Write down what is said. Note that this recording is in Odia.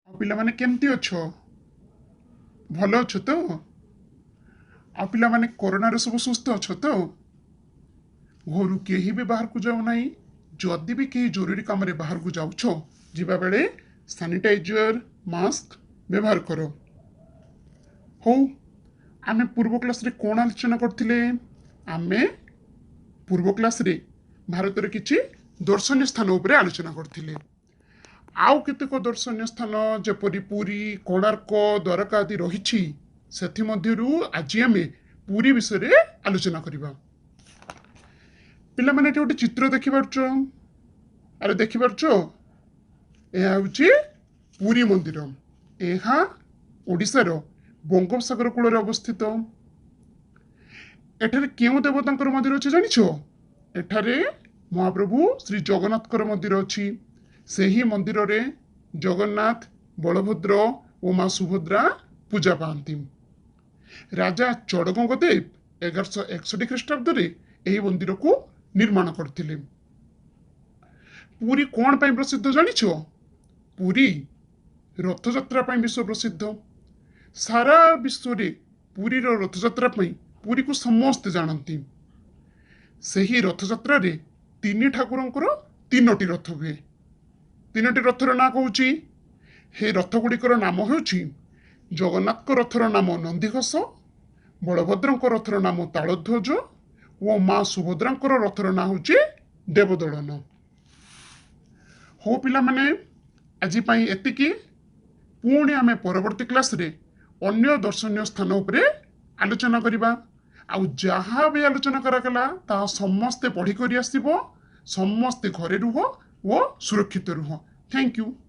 ଆଉ ପିଲାମାନେ କେମିତି ଅଛ? ଭଲ ଅଛ ତ? ଆଉ ପିଲାମାନେ କରୋନାରେ ସବୁ ସୁସ୍ଥ ଅଛ ତ? ଘରୁ କେହି ବି ବାହାରକୁ ଯାଉନାହିଁ। ଯଦି ବି କେହି ଜରୁରୀ କାମରେ ବାହାରକୁ ଯାଉଛ, ଯିବାବେଳେ ସାନିଟାଇଜର, ମାସ୍କ ବ୍ୟବହାର କର। ହଉ, ଆମେ ପୂର୍ବ କ୍ଲାସରେ କ'ଣ ଆଲୋଚନା କରିଥିଲେ? ଆମେ ପୂର୍ବ କ୍ଲାସରେ ଭାରତରେ କିଛି ଦର୍ଶନୀୟ ସ୍ଥାନ ଉପରେ ଆଲୋଚନା କରିଥିଲେ। ଆଉ କେତେକ ଦର୍ଶନୀୟ ସ୍ଥାନ ଯେପରି ପୁରୀ, କୋଣାର୍କ, ଦ୍ୱାରକା ଆଦି ରହିଛି, ସେଥିମଧ୍ୟରୁ ଆଜି ଆମେ ପୁରୀ ବିଷୟରେ ଆଲୋଚନା କରିବା। ପିଲାମାନେ, ଏଠି ଗୋଟେ ଚିତ୍ର ଦେଖିପାରୁଛ? ଆରେ, ଦେଖିପାରୁଛ? ଏହା ହେଉଛି ପୁରୀ ମନ୍ଦିର। ଏହା ଓଡ଼ିଶାର ବଙ୍ଗୋପସାଗର କୂଳରେ ଅବସ୍ଥିତ। ଏଠାରେ କେଉଁ ଦେବତାଙ୍କର ମନ୍ଦିର ଅଛି ଜାଣିଛ? ଏଠାରେ ମହାପ୍ରଭୁ ଶ୍ରୀ ଜଗନ୍ନାଥଙ୍କର ମନ୍ଦିର ଅଛି। ସେହି ମନ୍ଦିରରେ ଜଗନ୍ନାଥ, ବଳଭଦ୍ର ଓ ମା ସୁଭଦ୍ରା ପୂଜା ପାଆନ୍ତି। ରାଜା ଚଡ଼ଗଙ୍ଗ ଦେବ 1161 ଖ୍ରୀଷ୍ଟାବ୍ଦରେ ଏହି ମନ୍ଦିରକୁ ନିର୍ମାଣ କରିଥିଲେ। ପୁରୀ କ'ଣ ପାଇଁ ପ୍ରସିଦ୍ଧ ଜାଣିଛ? ପୁରୀ ରଥଯାତ୍ରା ପାଇଁ ବିଶ୍ୱ ପ୍ରସିଦ୍ଧ। ସାରା ବିଶ୍ୱରେ ପୁରୀର ରଥଯାତ୍ରା ପାଇଁ ପୁରୀକୁ ସମସ୍ତେ ଜାଣନ୍ତି। ସେହି ରଥଯାତ୍ରାରେ ତିନି ଠାକୁରଙ୍କର ତିନୋଟି ରଥ ହୁଏ। ତିନୋଟି ରଥର ନାଁ କହୁଛି। ସେ ରଥ ଗୁଡ଼ିକର ନାମ ହେଉଛି, ଜଗନ୍ନାଥଙ୍କ ରଥର ନାମ ନନ୍ଦିଘୋଷ, ବଳଭଦ୍ରଙ୍କ ରଥର ନାମ ତାଳଧ୍ୱଜ ଓ ମା ସୁଭଦ୍ରାଙ୍କର ରଥର ନାଁ ହେଉଛି ଦେବଦଳନ। ହଉ ପିଲାମାନେ, ଆଜି ପାଇଁ ଏତିକି। ପୁଣି ଆମେ ପରବର୍ତ୍ତୀ କ୍ଲାସରେ ଅନ୍ୟ ଦର୍ଶନୀୟ ସ୍ଥାନ ଉପରେ ଆଲୋଚନା କରିବା। ଆଉ ଯାହା ବି ଆଲୋଚନା କରାଗଲା, ତାହା ସମସ୍ତେ ପଢ଼ିକରି ଆସିବ। ସମସ୍ତେ ଘରେ ରୁହ ଓ ସୁରକ୍ଷିତ ରୁହ। Thank you.